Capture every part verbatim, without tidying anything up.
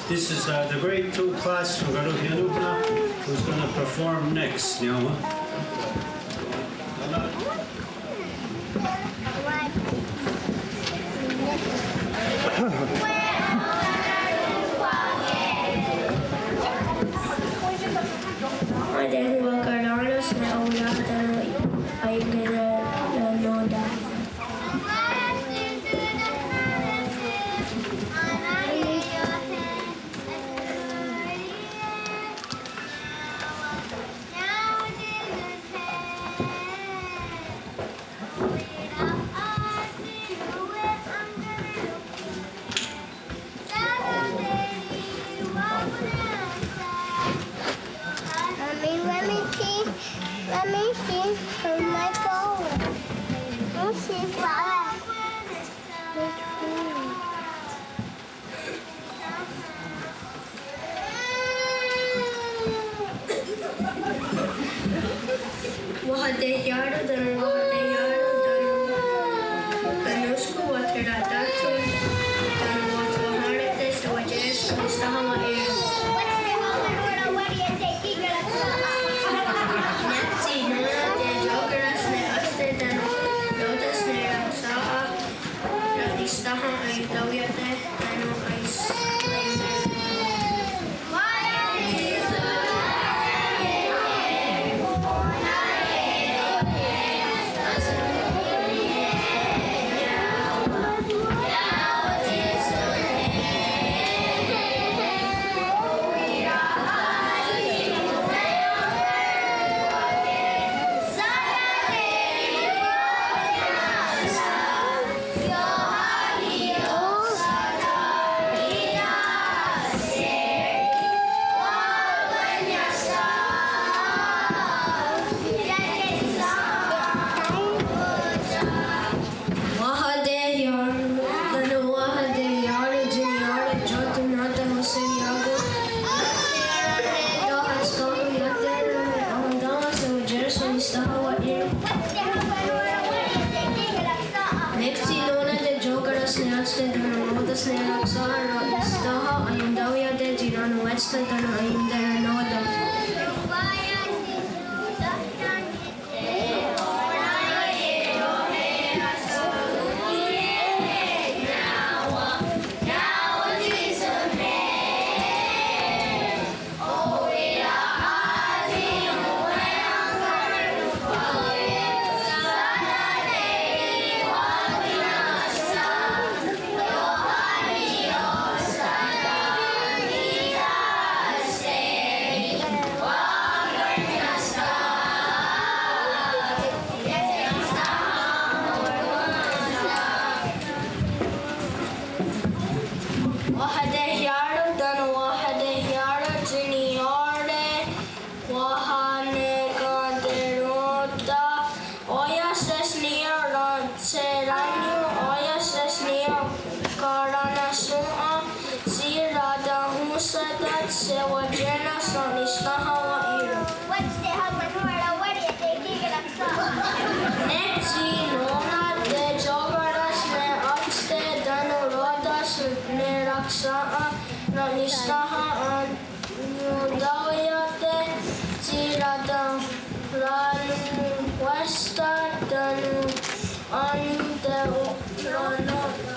This is uh, the grade two class from Karohianupna who's going to perform next. Mommy, let me see. Let me see from my phone. This is Mama. Wahatehià:ron tánon wahatehià:ron tánon kanónhskon wa'teratáton tánon wa'twahá:rehte' sewatié:rens ká:ti' nisténha wa'ì:ron. Nek tsi nó:nen teyakà:rens ne átste tánon ró:tas ne raksà:'a, nisténha aiontáweia'te' tánon aiontáweia'te'. Wahatehià:ron tánon wahatehià:ron tsi niió:re tió'ten nahò:ten José Iago. Nek tsi nó:nen teyakà:rens ne átste tánon ró:tas ne raksà:'a, nisténha aiontáweia'te' tsi nó:nen wétste tánon aionterennó:ta. Wahatehià:ron tánon wahatehià:ron tsi niió:re wahanekaterón:ta. Ó:ia' ses niió:re tsi ránio, ó:ia' ses niió:re karanahsòn:'a tsi ratahónhsatat sewatié:rens nisténha wa'ì:ron. Nek tsi nó:nen teyakà:rens ne átste tánon ró:tas ne raksà:'a, nisténha aiontáweia'te' tsi ratahónhsatat tánon aionterennó:ta.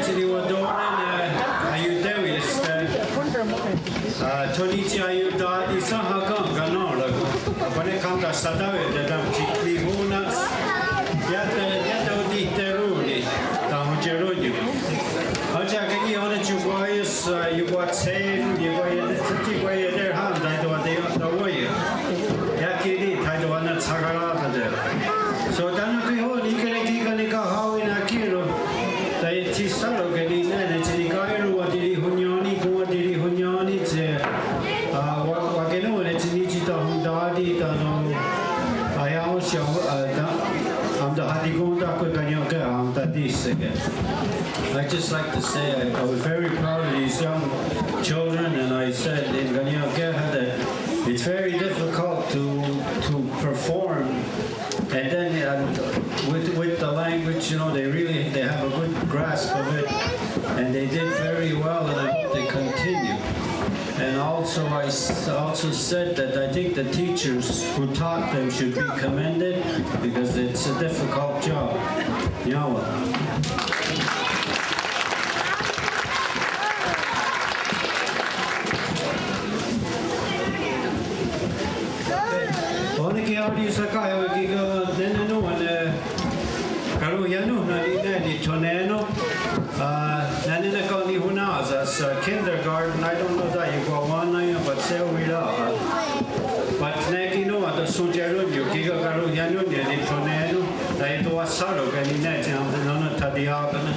Tsi niwatohrón:ni ne aiutéwis, eh, ah, tho ní:tsi aiutá:ti sénha ken kanèn:ron, kwah ne' ken tho satá:wi, tho tsi nihón:nens, iah tho, iah tho titerón:ni, tahontié:rons. Ó:nen ki' ó:nen tsi kwah ies, ah, ionkwatshé:nen, ionkwatshé:nen, tsi kwah ieterhá:nen, tsi kwah ieterhá:nen, tsi kwah ieterhá:nen, iah ki' ni' tsi kwah na'tshakaráhtate. So tánon ki' ó:nen í:kehre' kí:ken nikahá:wi nahò:ten, tsi tsi sá:ro ken' ni' nè:'e tsi nikaì:ron watirihonnién:ni, ken watirihonnién:ni, tsi, ah, wa, wakenón:we ne tsi ní:tsi tahontá:ti tánon, ah, iah ó:nen, ah, ta, aontahatikén:ten kanien'kéha aontatíhseke. I'd just like to say I, I was very proud of these young children, and I said in kanien'kéha that it's very difficult to, to perform And then, um, with, with the language, you know, they really, they have a good grasp of it, and they did very well, and I hope they continue. And also, I s-, also said that I think the teachers who taught them should be commended because it's a difficult job. Nyawa. Ó:nen ki' aorihwakaià:ke ki' ken nè:ne nón:we ne karonhianónhna' ni' nè:'e nithoné:nen. Ah, nè:ne ne ken nihonná:sen, ah, kindergarten, I don't know that you go on, but se' oirá:ha. But nè:'e ki' nón:we tho shontié:rons ki' ken karonhianónhna' nithoné:nen. Tánon tho sá:ro ken' ni' nè:'e tsi nòn:wa thatiià:ken'ne'.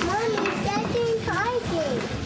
Mommy, second hiding.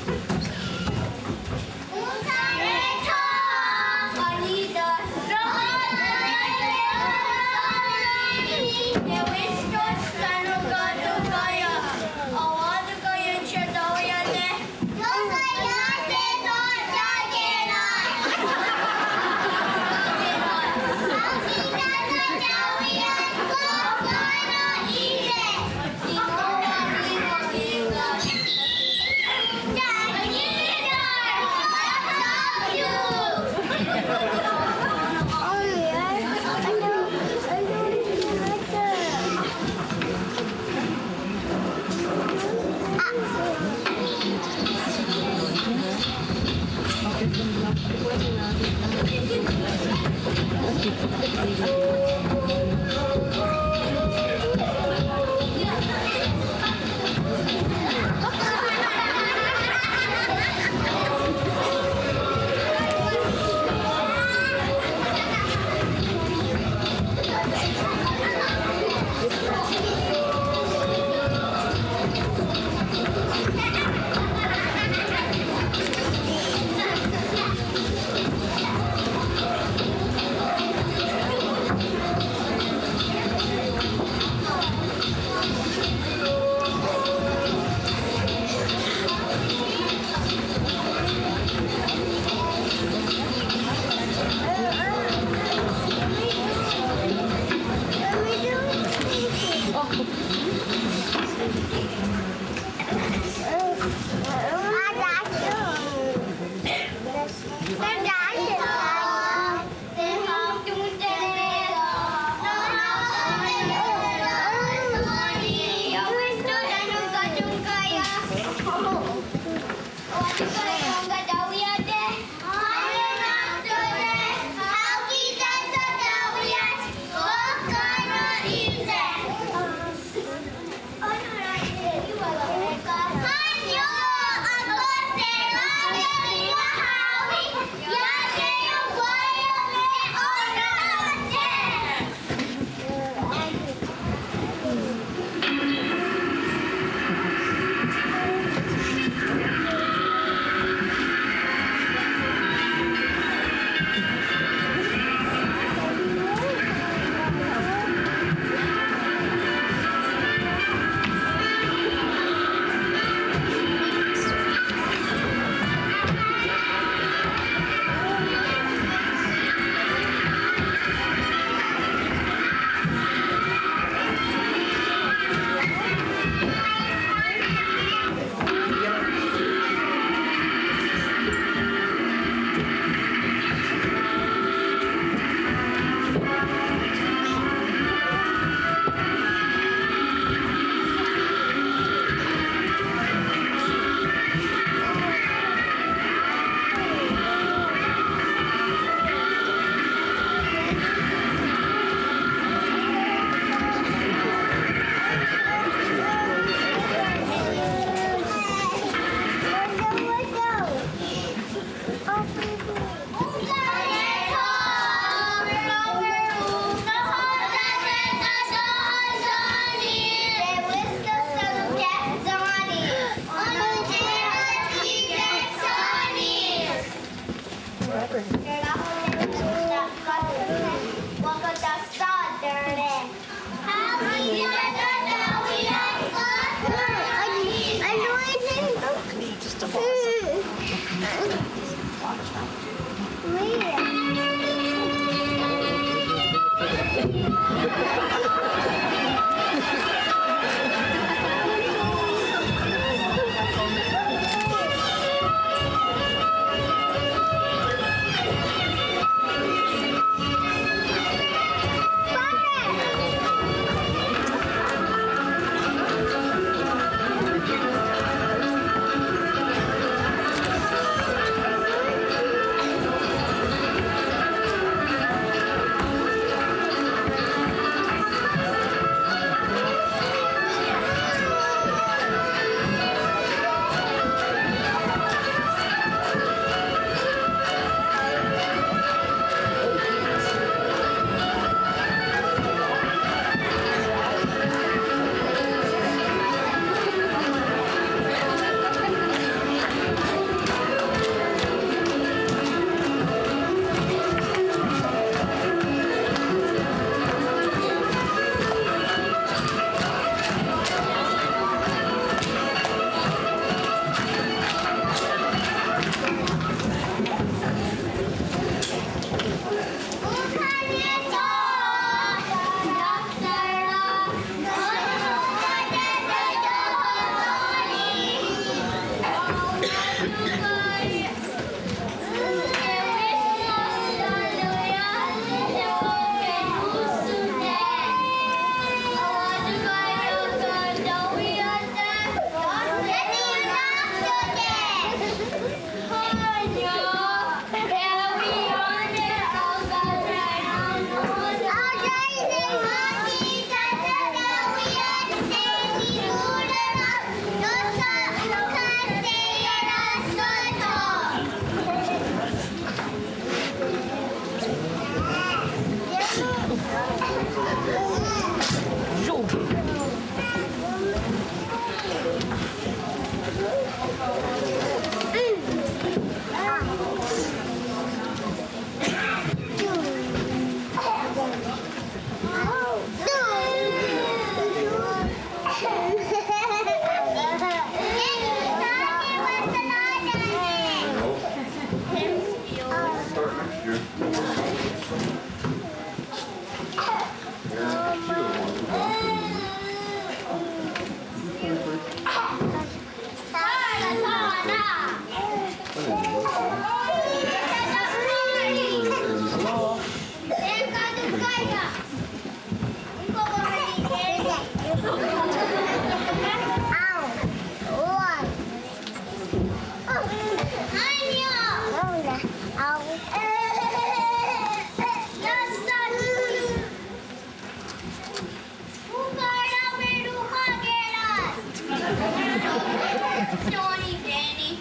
Johnny Danny.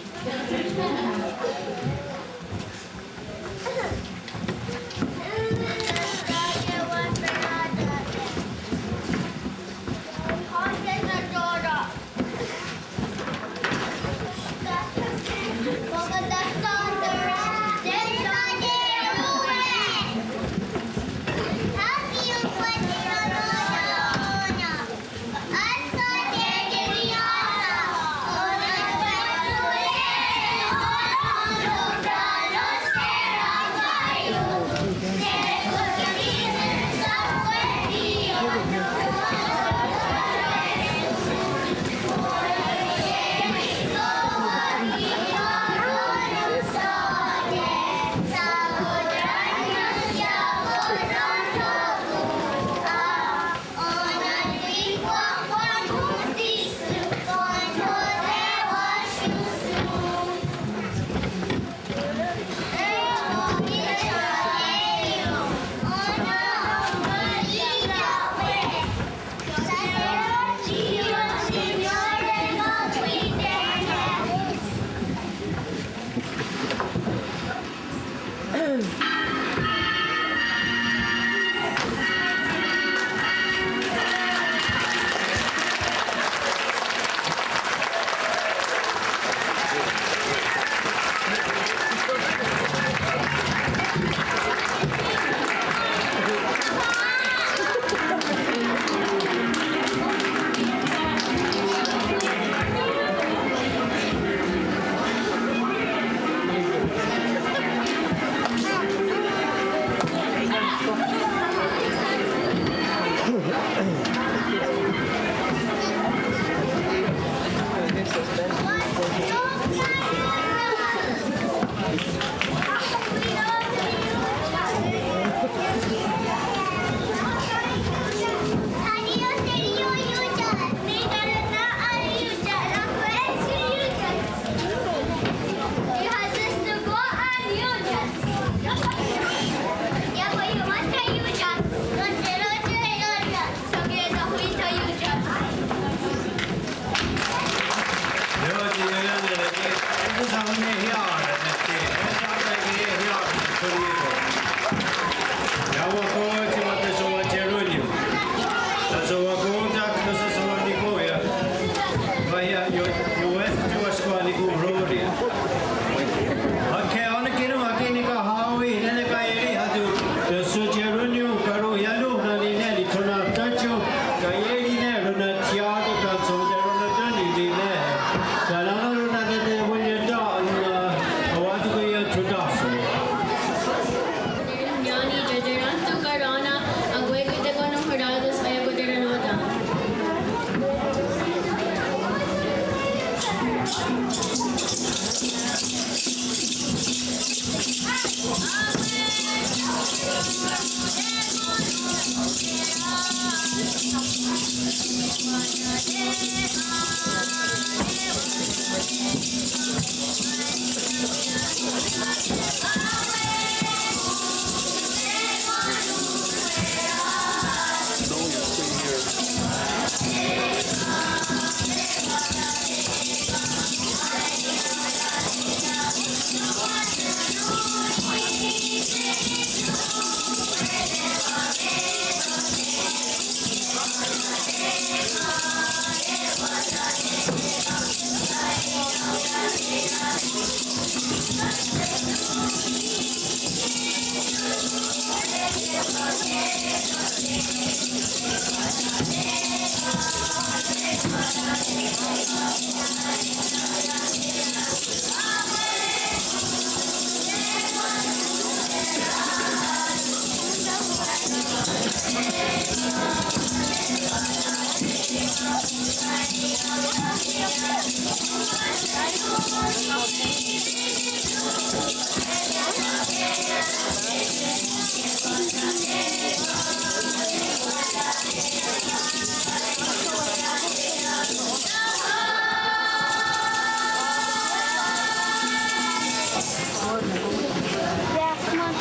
Yeah, come on.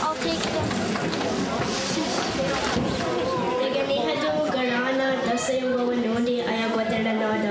I'll take them. Tekaníhaton karén:na táhsayon wawennón:ti aiakwaterennà:ta.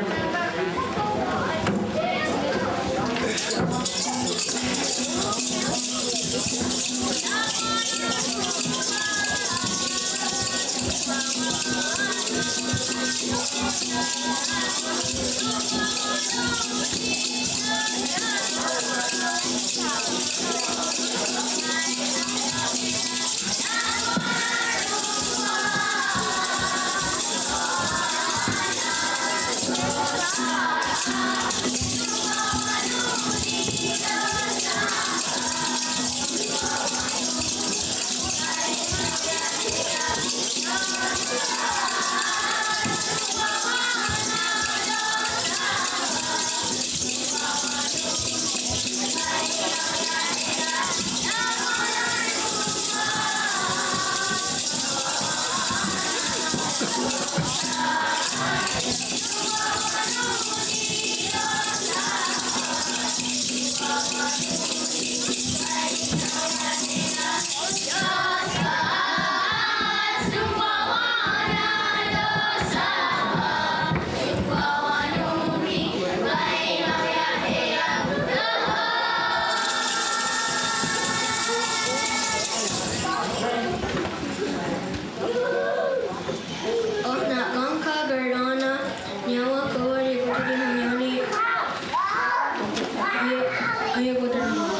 Oh na'kèn:ke karén:na, niá:wen ká:ti' kó:ti' tsi ionnión:ni, aia, aiakwaterennà:ta.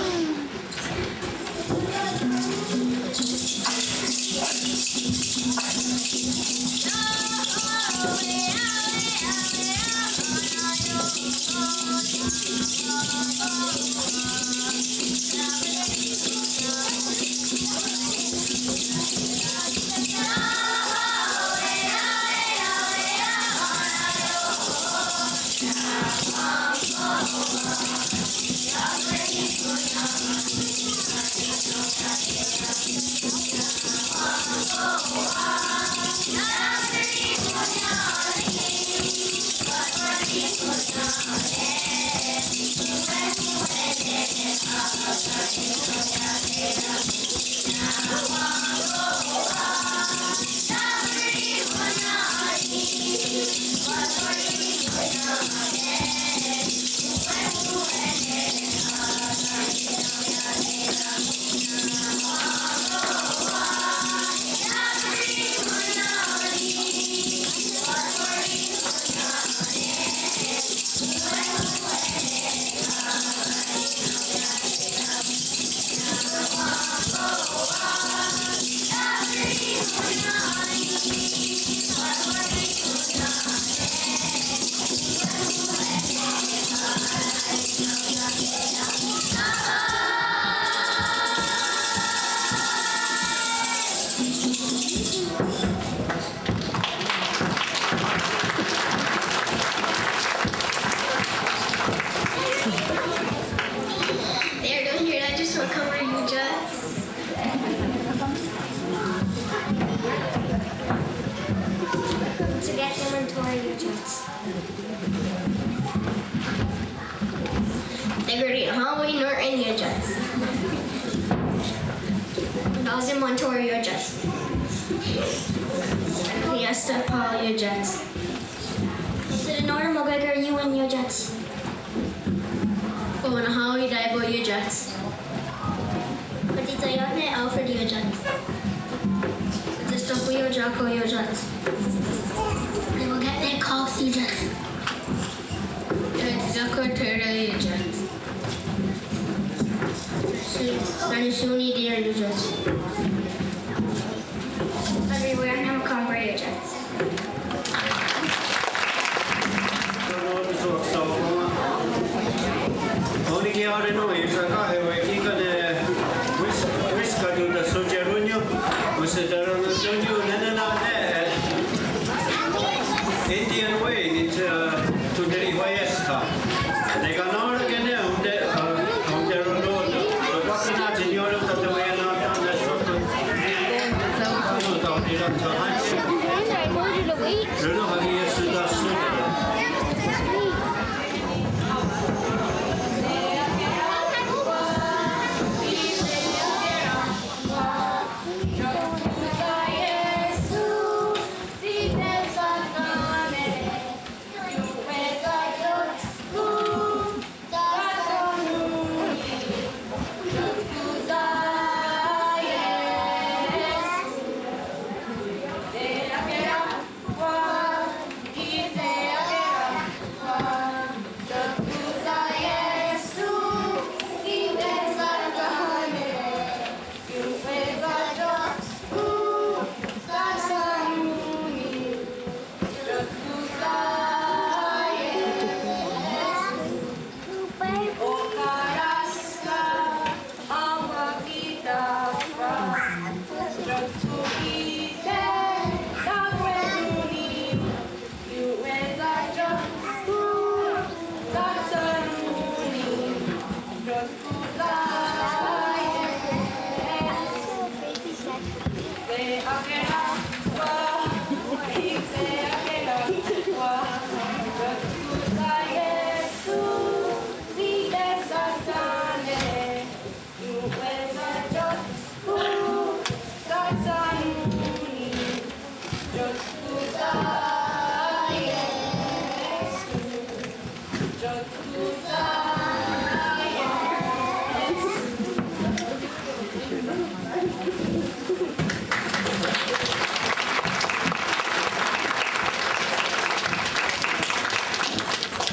Tsikatkementó:re' iotiá:ts. Tekerihá:wi nòn:wa iotiá:ts. Tá:se' mentó:re' iotiá:ts. Iestepà:'a iotiá:ts. Tsi nòn:wa makekerihón:ni iotiá:ts. Konnahá:wi Taibo iotiá:ts. Katsi'tsayónhne Alfred iotiá:ts. Katsi'tsakwiió:re' Jaco iotiá:ts. Katsi'tsakwiió:re' Cox iotiá:ts. Katsi'tsakwiió:re' Terra iotiá:ts. Katsi'tsakwiió:re' Tia iotiá:ts. Everywhere, I'm a Cumbria iotiá:ts. Ó:nen ki' aorennó:we' iotiá:ka' hewekí:ken ne wísk-, wískatahsotierónnion, wískatahsotierónnion, né:ne nè:'e Indian Way, it's, uh, to the West. Nè:'e kanó:ron' ki' ne, uh,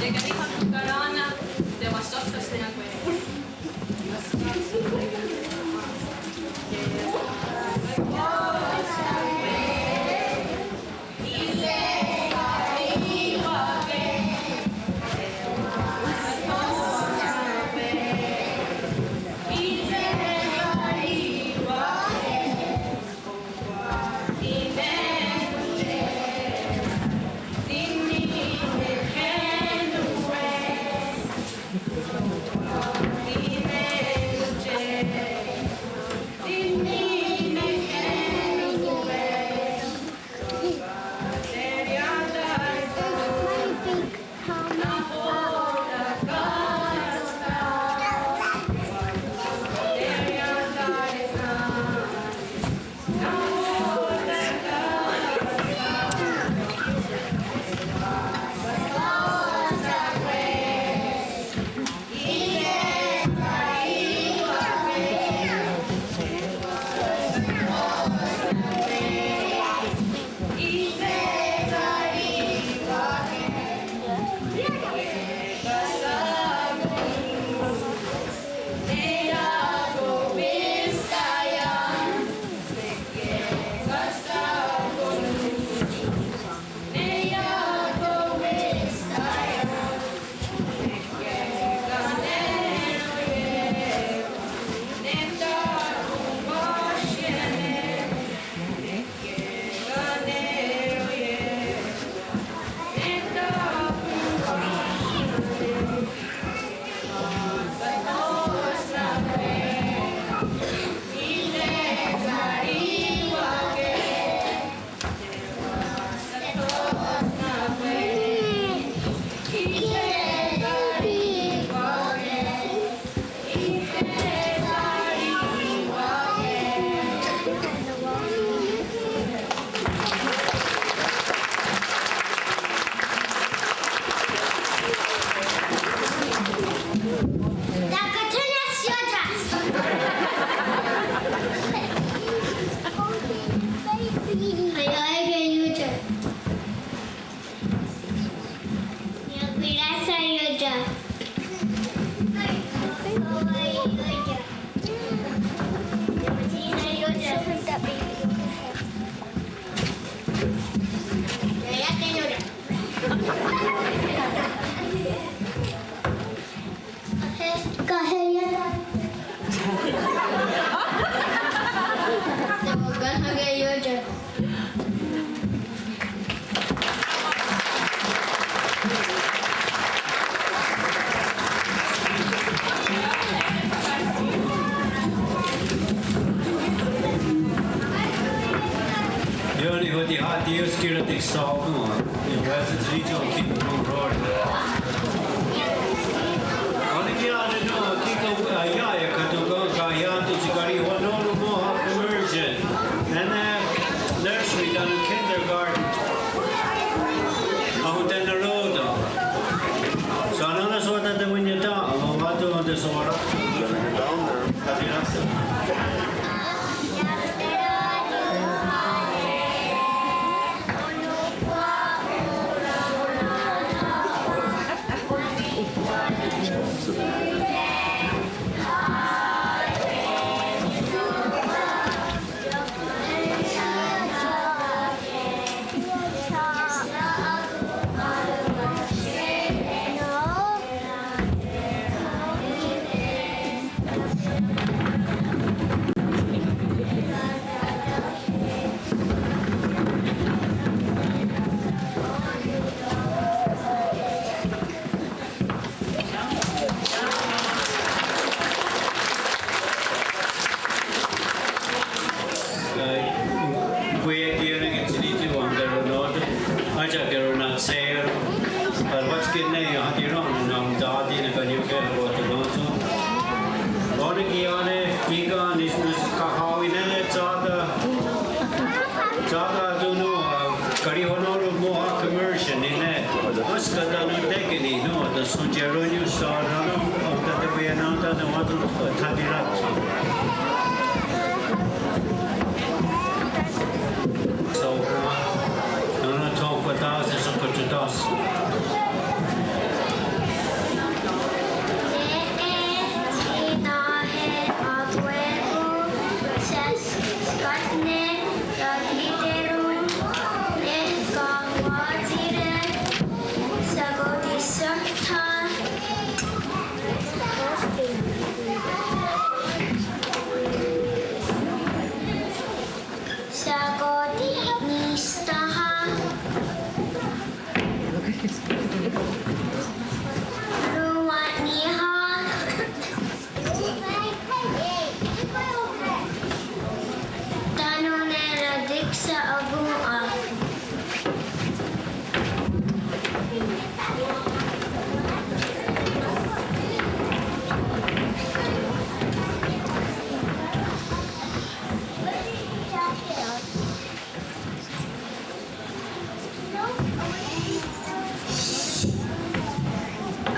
Tekateríha' kará:na, tewahsohkwa's ne akwé:kon. Kahe-, kaheya. Tewakahá:ke' ioiá:ke'. Ió:ni, oh, tsi ha' Dios kí:ken iotiksa'okòn:'a. Wá:satshihni'tsó:re' ki' nòn:wa. Ó:nen ki' iá:re' nòn:wa, kí:ken, ah, iah, iah, katonhká:ken' kaia'tón:ha tsi karihwanón:ron' Mohawk Immersion. Nè:ne nursery tánon' kindergarten. Ahontenarò:ten. Saná:nens ó:nen tewinnién:ten, oh, wá:ton tewinnién:ten. Kwah ki' nè:'e ki' tsi ní:tsi wa'onteronò:ten, aeterá:ke' ronatshé:ron. Wá:tskwi ne iah, aeterá:ke' ne na'ontá:ti ne kanió:ke' ronatshé:ron. Ó:nen ki' iá:re' kí:ken nis, nis kahá:wi nè:ne tsá:ta, tsá:ta tánon', ah, karihwanón:ron' Mohawk Immersion nè:ne. Énska tánon' tékeni, nòn:wa, tánon' sontié:ren nión:we, nòn:wa, oh, tánon' tewinnién:ten, nòn:wa, oh, tánon' tatirá:then. So, nòn:wa, tho, kwah tá:se' so, kwah tá:se'. Nè:'e tsi náhe akwé:kon seskátne ratiterón:ni ne kawá:tsire' shakotí:sa'then'. Shakotí:ni's tóha'. Ronwa'níha'. Tánon' ne ratiksa'okòn:'a.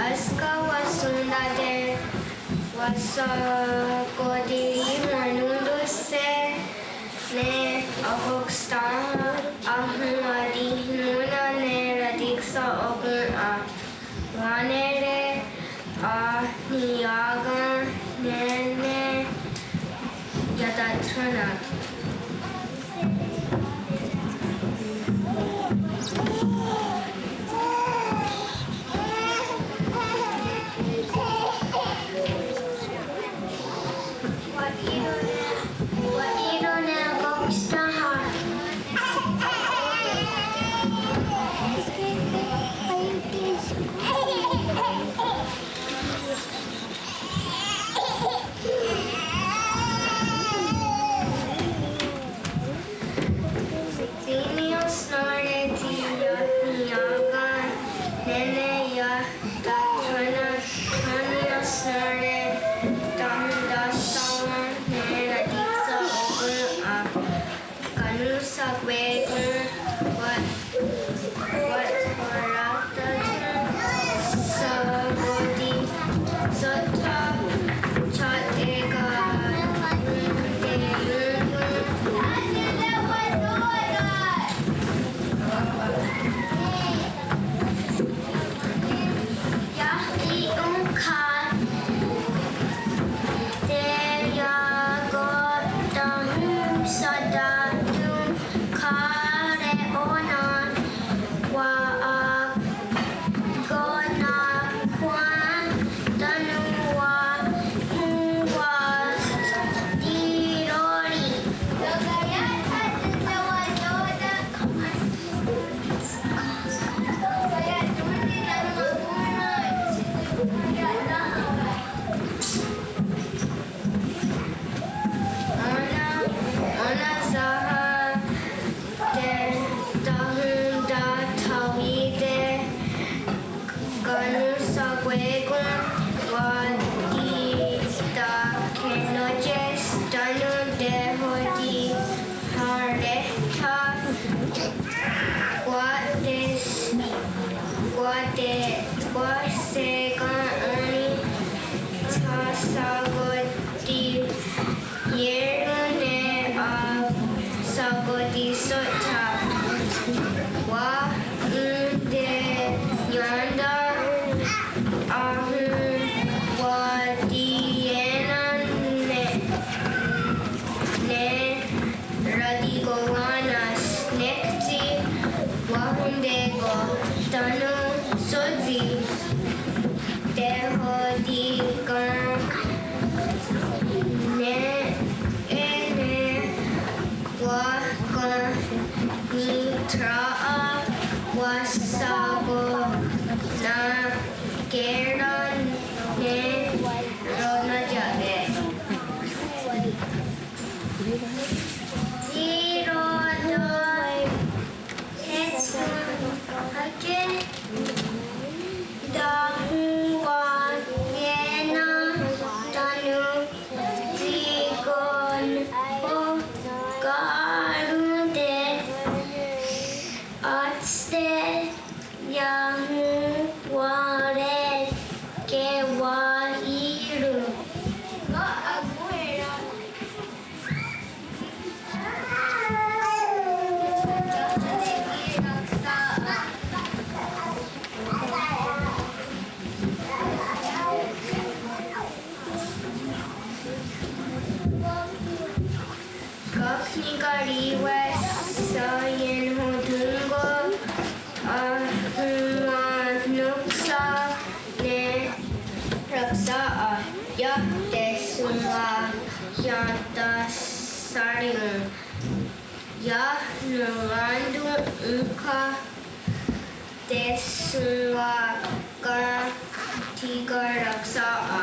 Énska wahsón:tate' wahshakotirihwanón:tonhse' ne akokstén:ha ahonwatihnón:na' ne ratiksa'okòn:'a. Wà:nere' a' niiá:ken' nè:ne iatathén:rat. Tewatshé:ken' ó:ni' tshahshakotiié:ron' ne ahshakoti'shòn:'a wa'onte'nién:ten' ahonwatiié:nen'ne' ne ratikowá:nen's nek tsi wahonhté:kon' tánon' sótsi tehotikén:ne' ne wa'kenihrà:'a wahshakonaké:ren' ne ronatsià:ke. Tsi ronatsià:ke tahonwatiié:nen' tánon' tsi konnohká:ronte' átste iahonwà:re' kewá:iron'. Ká:ken' nikarì:wes saiehnhón:ton' ahonwanoksà:'a ne raksà:'a iah tehsonwaia'tasá:rion'. Iah nonwén:ton' ónhka tehsonwakà:ti' raksà:'a.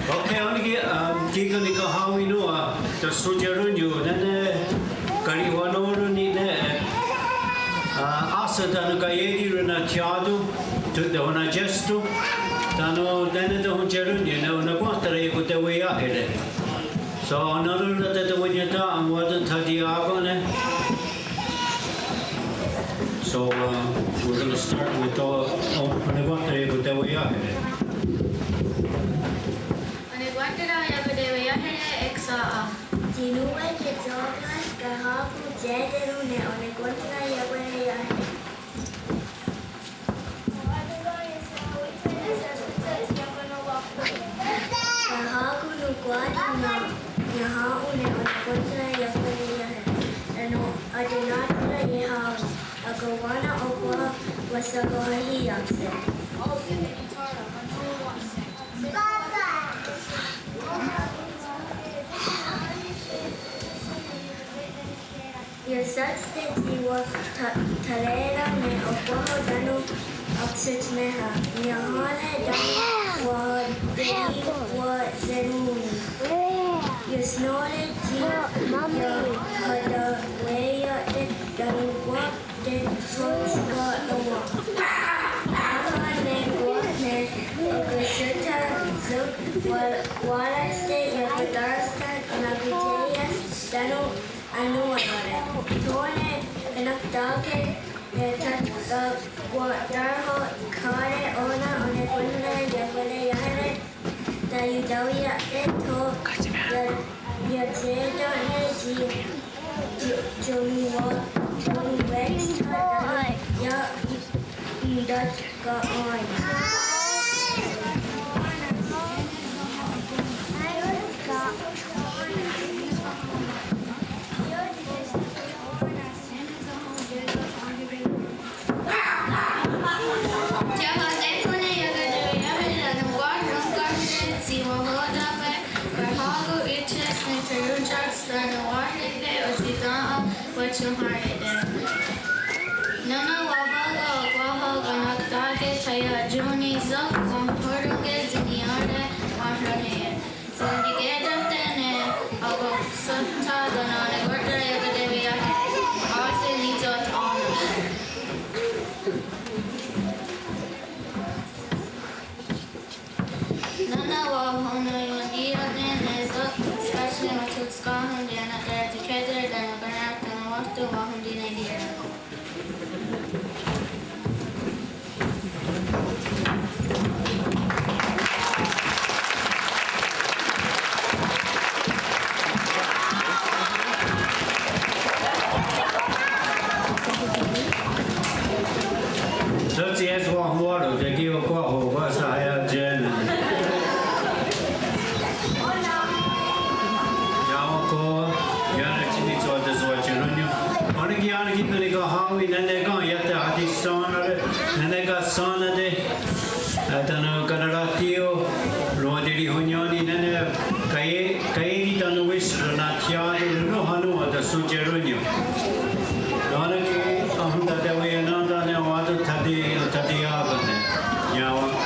Okay, ó:nen ki, um, kí:ken nikahá:wi nón:wa, tánon' shontié:rons niió:re, nè:ne karihwanó:ron ni' nè:'e, uh, áhsen tánon' kaié:ri ronathiá:ton, tó, tánon' natié:ston, tánon' nè:ne tahontié:rons niió:re, nè:'e ononkwénhtare' iakoteweiáhere'. So, nè:'e nòn:wa teweién:ton' aonwá:ton' thatiiá:ken'ne'. So, uh, we're gonna start with, uh, oh, ononkwénhtare' iakoteweiáhere'. Ononkwénhtare' iakoteweiáhere' eksà:'a. Tsi nón:we teió:re kahá:kon tsi teió:re ne ononkwénhtare' iakoteweiáhere'. Kahá:kon nonkwá:ti ne, ne ahá:kon ne ononkwénhtare' iakoteweiáhere'. Tánon' atená:tare' iehà:wi, akowá:nen okwáh wahshakohahiákse'. Iosá:ste' tsi wa'tharé:ra' ne okwáho tánon' aksótshneha'. Niahà:re' tánon' wa'teweia'tá:ni'. Iosnó:re' tsi iahonwatiié:nen'ne' tánon' wa'tesonhska'nón:wa. Á:ha ne kwah ne okonsótha' sok wa'rá:tste' iakotá:rats nakoté:iats tánon' aonwá:ton'. Tó:ne' enaktá:ke' ne tha'tahkwahtárho' ká:re' ó:nen ononkwénhtare' iakoteweiáhere' taiotawià:ke' tho iah, iatsè:ta' ne tsi, tsi, tsi ononkwéhtha' tánon' ia'ontá:ken'. Tsi ahate'kónne' iakoteweiáhere' tánon' kwah ronkà:rere' tsi wahó:take', kahá:kon í:te's ne terón:taks tánon' wahré:ke' otsi'tèn:'a wa'onhà:rate'. Nón:wa wahó:kon okwáho kanákta Taiá:nonte' sók wahèn:ron tsi niió:re wahrón:ni. Tsi niké:tahte' ne akohsótha tánon ne kórta iokatewià:ke, á:se nitho ó:nen. Nó:nen wahononnié:ten' ne sók, skátne wathotská:hon' tienen'kè:ta' tsi kè:tare tánon kaná:ton ne wáhton wahontiné:tieron. Tó:tsi es wahón:ron, tekiokwáho, wáhsen aiá:tsi ne. Iá:wen, iá:nen tsi nitho tsi wa'kè:ronnion'. Ó:nen ki' iá:nen ki' ne kahá:wi, nè:ne ken iah tehatistén:nere, nè:ne kasén:nate'. Tánon' kanarahtí:io, rowatirihonnién:ni, nè:ne kaierí, kaierí tánon wísk ronathiá:ton, nonónha nòn:wa tahson'kè:ronnion'. Nó:nen ki' ahontateweiennén:ten' ne wá:ton thati, thatiia'kón:te'. Iá:wen.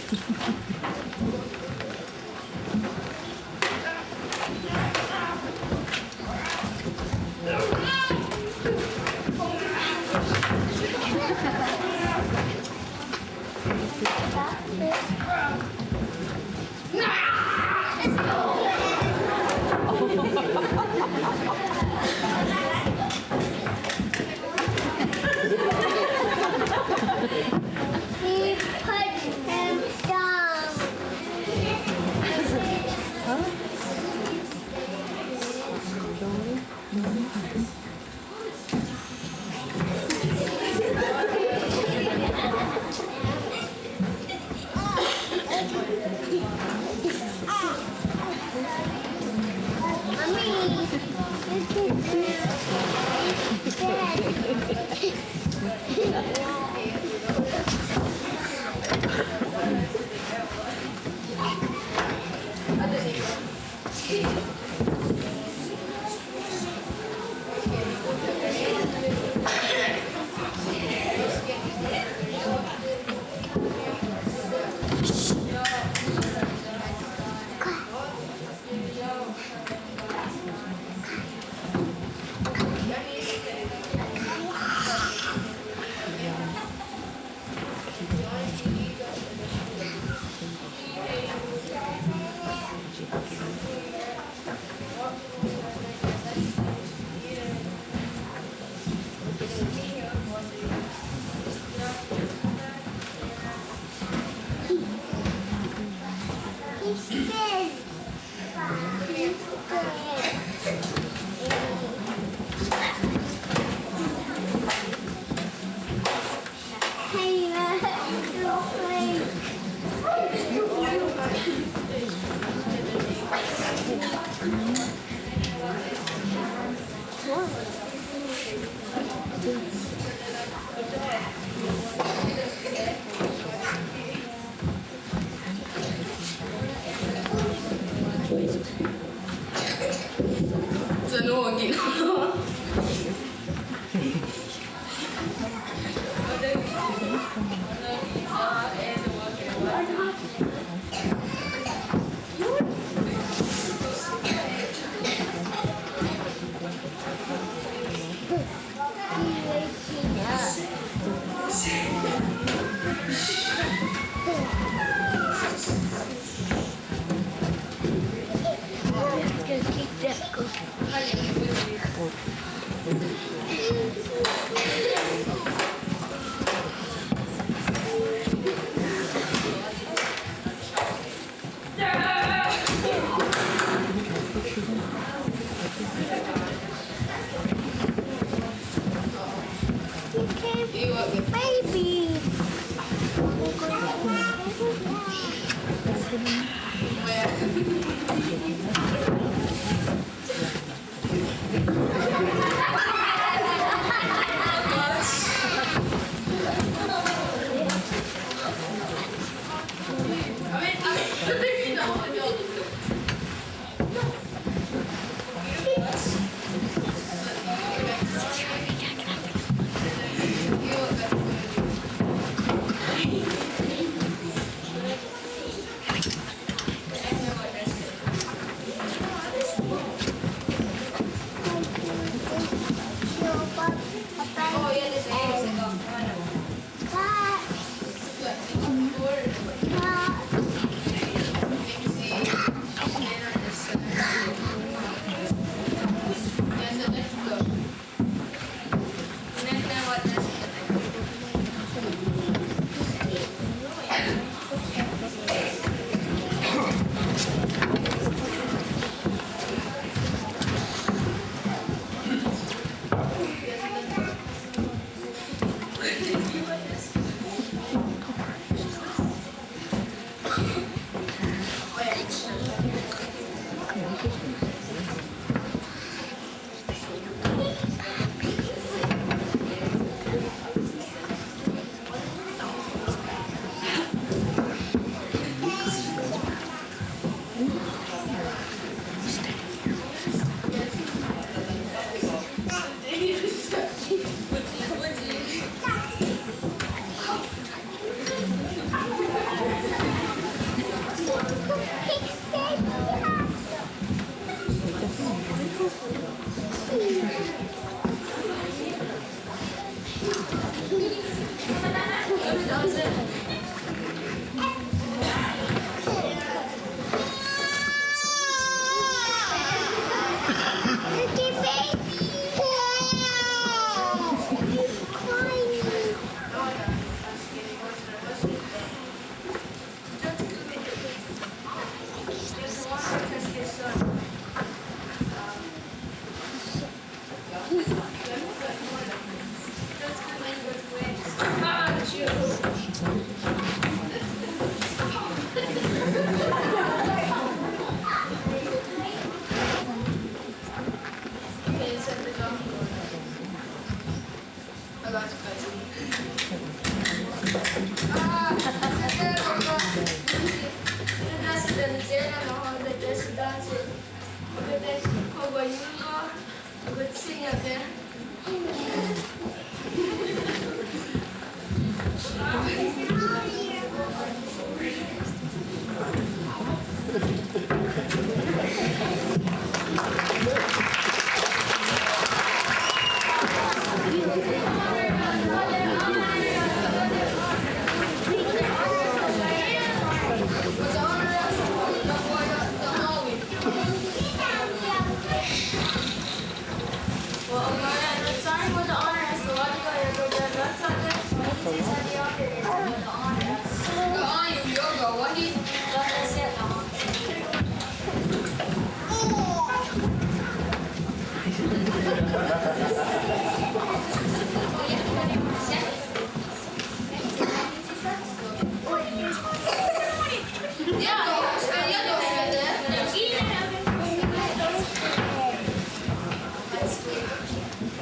He put him down. Baby.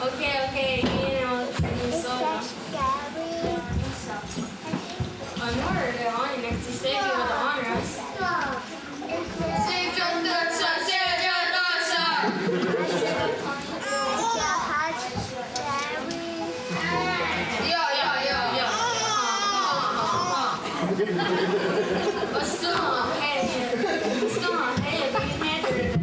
Okay, okay, you know, so. Onore, onore, nahò:ten seios wa'tèn:'a. Seios wa'tèn:'a, seios wa'tèn:'a. Yeah, yeah, yeah, yeah. But still, hey, still, hey, we can handle it.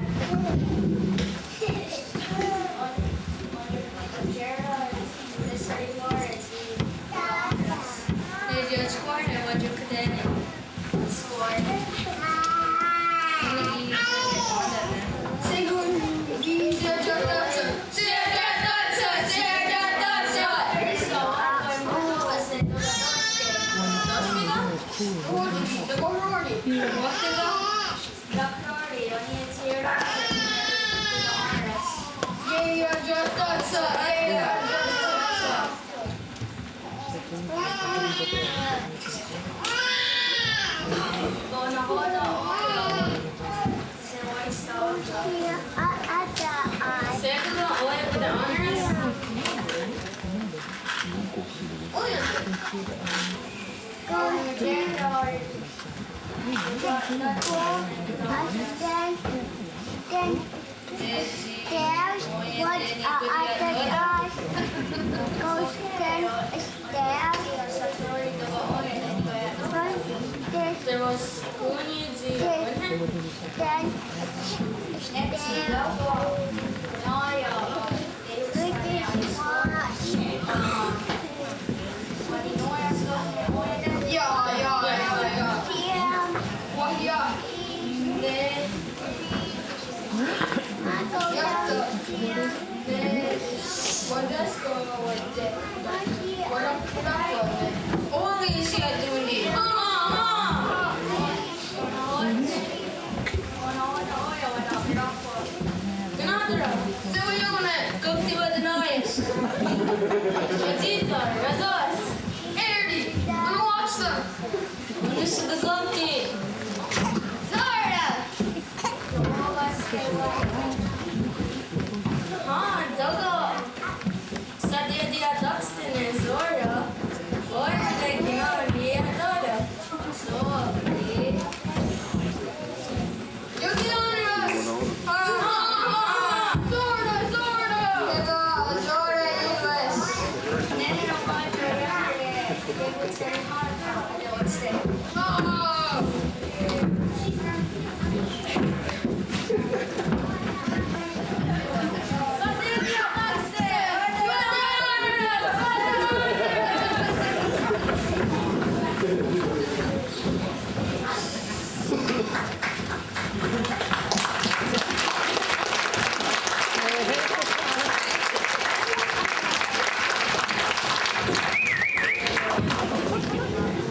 Stairs, what are the doors? Go downstairs. There was downstairs. Kanà:tara, sewaiyó:wane, kón:kti wa'tèn:'a. Otsí:sat, rasá:s. É:ri, onowáksa. Onón:we kón:kti. Zora. Há, tóka'. Sha'tia'tiia'tákste' ne Zora. Ó:nen ne kí:ken ia'tá:ra'. Só:re. Zora, Zora. Zora, Zora.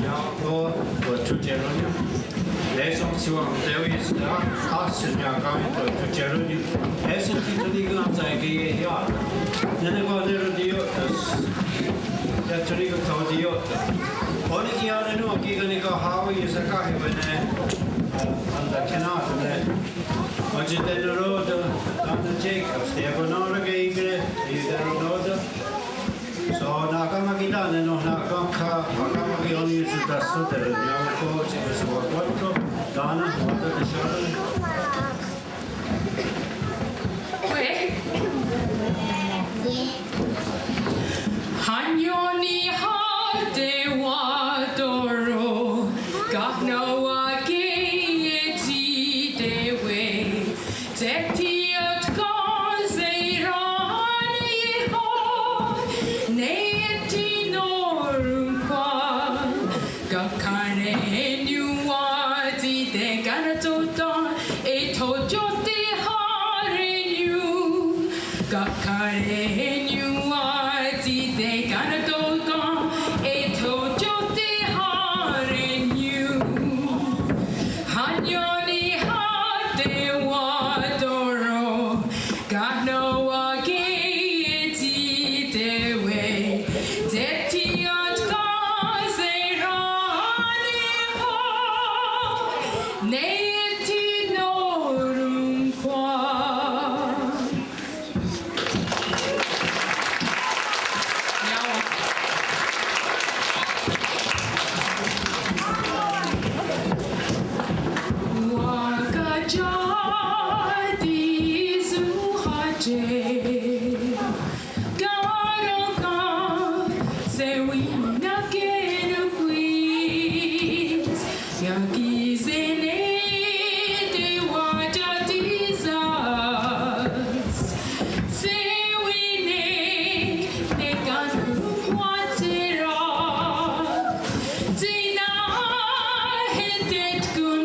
Iah, oh, oh, tho tiarónnion. É:so tsi wa'onté:wis, ah, áhsen iah ká:ien, oh, tho tiarónnion. É:so tsi tho ní:kon ionsaieke'nié:ion. Néne kwah ne rotiió'ten. Iah tho ní:kon tho rotiió'ten. Ó:nen ki' iá:re' nòn:wa kí:ken ne kahá:wi' iohsakahé:wen ne, ah, iohsakahé:wen ne. Otsi'tenro'te', tánon' Jacob, tsi iakonà:roke' í:kehre' iotsi'tenro'te'. So, nakamá:kon tánon', nakamá:kon, nakamá:kon ó:nen iotsi'tahsóteren, niaó:re' tsi iohsakwakwátho', tánon', wá:ton teió:re'. Wait. Tekanatò:ten eh thó:tsi tehá:ren nión:, kakarè:ne nión:'a tsi tekanatò:ten eh thó:tsi tehá:ren nión:, hánio' nihá:'a tewá:ton ron' ka' nòn:wa ké:ion tsi tewé:kon tsi tsi atká:se' rá: Nè:'e tsi nòn:ron khwá. Wa'kathiá:ti sóhate' ká:ti ken' sewenhniserá:ke' nón: kwis ia'kí:sen' ne tewá:tati' sá:s, sewé:ne' ne kanonhwá:tera' tsi náhe' tetkon